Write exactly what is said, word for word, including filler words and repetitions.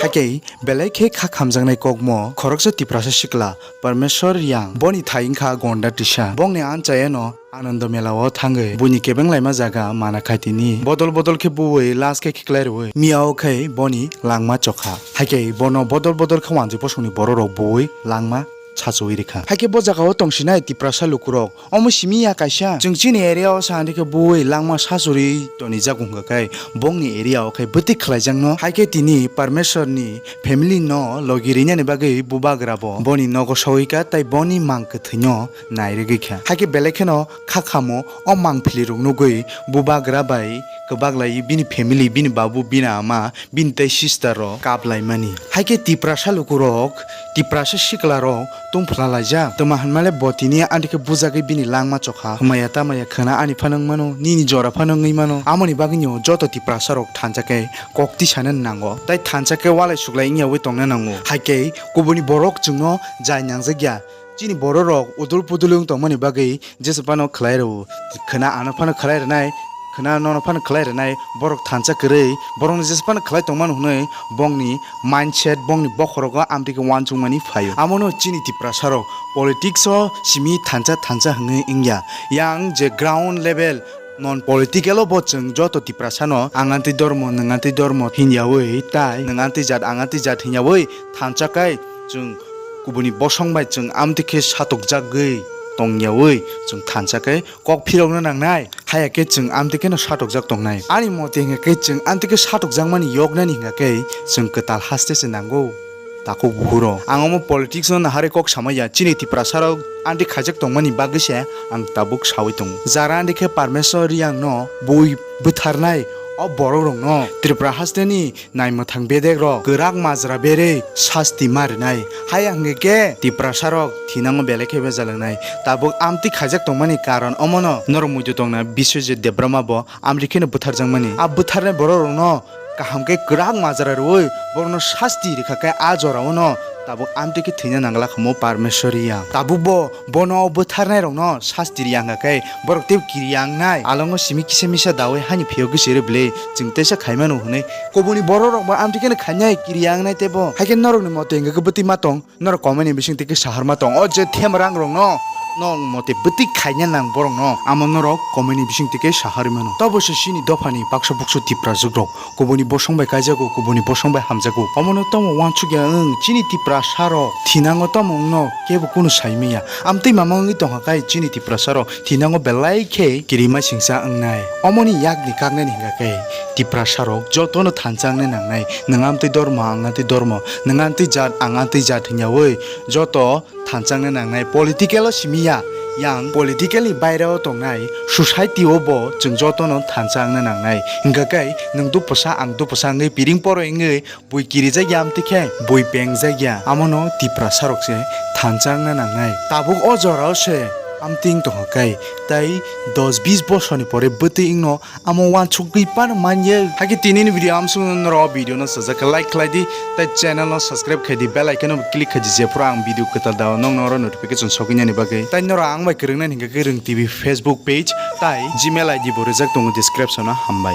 Hakhe belai khe kha khamjaknai kokmo khoroksa Tiprasa sikla Parmeshwar Yang, boni thai wngkha Gonda Tisa. Bongni anchayano Anando Mela o thangwi buini kebeng laima jaga mana khai tini bodol bodol khe buwi last khe khiklai rwi miya o khai boni langma chokha. Hakhe bono bodol bodol khe wanjwi bosongni borok rok buwi langma sachuwi rikha. Hakhe bo jaga o tongsinai Tiprasa lukurok omo simi ya kaisa. Chwng chini area o sa ani khe buwi langma sachuri tonijak wngkha khe bongni area o khe bwtwi khlaijakno. Hakhe tini Parmeshwar ni family no logi rinani bagwi bubagra bo boni nogo sogwi kha tei boni mang kwthwi no nai rwgwi kha. Hakhe belai kheno kha khamo o mang phili rok nugwi bubagra bai kwbak lai bini family, bini babu, bini ama, bini tei sister rok kap laimani. Hakhe Tiprasa lukurok, Tiprasa sikla rok tong phla laijak. Twma hwnmale bo tini ani khe bujagwi bini langma chokha. Hwmaya tamaya khwna ani phano wng mano, nini jora phano wngwi mano. Amoni bagwino joto Tiprasa rok thansa khe kok tisana nango. Tai thansa khe walai suklai wngya wi tongna nango. Hakhe kubuni borok chwngno jai nangjak ya. Chini borok rok udul pudul wng tongmani bagwi jesa phano khlai rwo. Khwna ano phano khlai rwnai, khwna nono phano khlai rwnai, borok thansa kwrwi, borokno jesa phano khlai tongmani hwnwi bongni mindset, bongni bokhorogo amtwi khe uansukmani phaio. Amono chini Tiprasa rok politics o simi thansa thansa hwnwi wngya. Yang je ground level non political o bo chwng joto Tiprasa no ang amtwi dormo, nwng amtwi dormo hinyawi tai nwng amtwi jat, ang amtwi jat hinyawi thansa kai chwng kubuni bosong bai chwng amtwi khe satokjagwi tongyawi chwng thansa khe kok phirokna nangnai, haya khe chwng amtwi kheno satokjak tongnai. Ani mote hwnkha khe chwng amtwi khe satokjakmani yoknani hwnkha khe chwng kwtal haste se nango. Takhuk buhuro ang omo politics no naharwi kok samaya, chini Tiprasa rok amtwi khaijak tongmani bagwi se ang tabuk sawi tongo. Jara amtwi khe Parmeshwar Riyang no bui bwtharnai o borok rok no Tripura haste ni naimwthang bedek rok kwrak majra berwi sasti ma rwnai. Haya hwnkhe khe Tiprasa rok thinango belai khe bejalangnai. Tabuk amtwi khaijak tongmani karon omono norok muitu tongna Biswajit Debbarma bo amtwi kheno bwtharjakmani. A bwtharnai borok rokno kaham khe kwrak majra rwui borokno sasti rwkha khe a jorao no tabuk amtwi khe thwina nangla khamu Parmeshwar Riyang. Tabuk bo bono bwtharnai rokno sasti riyang kha khe borok tei kiriya wngnai. Alongo simi kisa misa dawi hani phiyok gwi siri bwle chwng teisa khaimano hwnwi kubuni borok rok bo amtwi kheno khainai kiriya wngnai teibo. Haikhe norokni mote hwnkhe bwtwi ma tong, norok comment ni bising twi khe saharma tong. O je them rang rokno nong mote bwtwi khaina nang borokno amo norok comment ni bising twi khe saharwi mano. Tobo se chini dophani baksa buksu Tiprajwk rok. Kubuni bosong bai kaijago, kubuni bosong bai hamjago. Omono tamo uansukya wng, chini Tiprasa rok thinango tamo wngno kebo kunu saimanya. Amtwi mama wngwi tongkha khe chini Tiprasa rok thinango belai khe kirima singsa wngnai. Omoni yakni kaknani hwnkha khe Tiprasa rok jotono thansa wngna nangnai. Nwng amtwi dormo, ang amtwi dormo, nwng amtwi jat, ang amtwi jat hwnyawi joto thansa wngna nangnai. Political o simi ya, yang political ni baire o tongnai society o bo chwng jotono thansa wngna nangnai. Hwnkha khe nwng dupwsa, ang dupwsa wngwi piring poro wngwi bui kirijak ya amtwi khe bui pengjak ya, amono Tiprasa rok se thansa wngna nangnai. Tabuk o jorao se amtwi wng tongkha khe, tai dos bis bosorni pore bwtwi wngno amo uansukgwi phano manya. Hakhe tinini video amsukno norok o video no sajak khe like khlai di, tai channel no subscribe khai di, bell icon no click khai di, jephuru ang video kwtal dao nokno oro notification sokwi nani bagwi. Tai norok ang bai kwrwng nani hwnkha khe Rwng T V Facebook page tai Gmail I D bo rijak tongo description o, hambai.